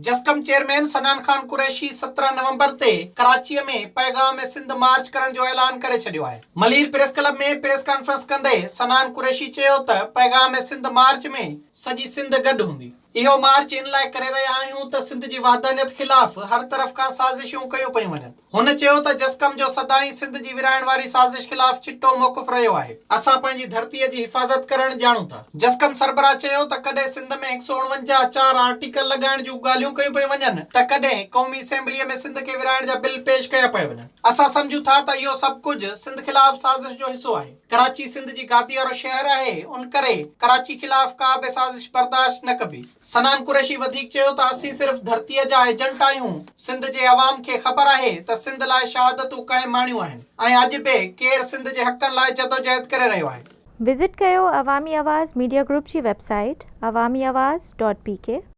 جسقم chairman Sanan Khan Qureshi 17 نومبر تي ڪراچيء ۾ پيغام سنڌ مارچ ڪرڻ جو اعلان ڪري ڇڏيو آهي. Malir press club ۾ press conference ڪندي صنعان قريشي چيو ته پيغام سنڌ مارچ ۾ سڄي سنڌ گڏ هوندي. اهو مارچ ان لاء ڪري رهيا آهيون ته سنڌ جي وحدانيت خلاف هر طرف کان سازشون ڪيون پيون وڃن. هن چيو ته جسقم جو سدائين سنڌ جي ورهائڻ واري سازش خلاف چٽو موقف رهيو آهي. اسان پنهنجي ڌرتيء جي حفاظت ڪرڻ ڄاڻون ٿا. جسقم سربراهه چيو ته ڪڏهن سنڌ ۾ 149 چار آرٽيڪل لڳائڻ جون ڳالهيون ڪيون پيون وڃن ته ڪڏهن قومي اسيمبليء ۾ سنڌ کي ورهائڻ جا بل پيش ڪيا پيا وڃن. اسان سمجهون ٿا ته اهو سڀ ڪجهه سنڌ خلاف سازش جو حصو آهي. ڪراچي سنڌ جي گادي وارو شهر آهي، ان ڪري ڪراچي خلاف ڪا به سازش برداشت نه ڪبي. صنعان قريشي وڌيڪ چيو ته اسين صرف ڌرتيء جا ايجنٽ آهيون، سنڌ جي عوام کي خبر آهي ته سنڌ لاء شهادتون ڪنهن ماڻيون آهن ۽ اڄ به ڪير سنڌ جي حقن لاء جدوجهد ڪري رهيو آهي. وزٽ ڪيو عوامي آواز ميڊيا گروپ جي website Awami Awaz dot P K.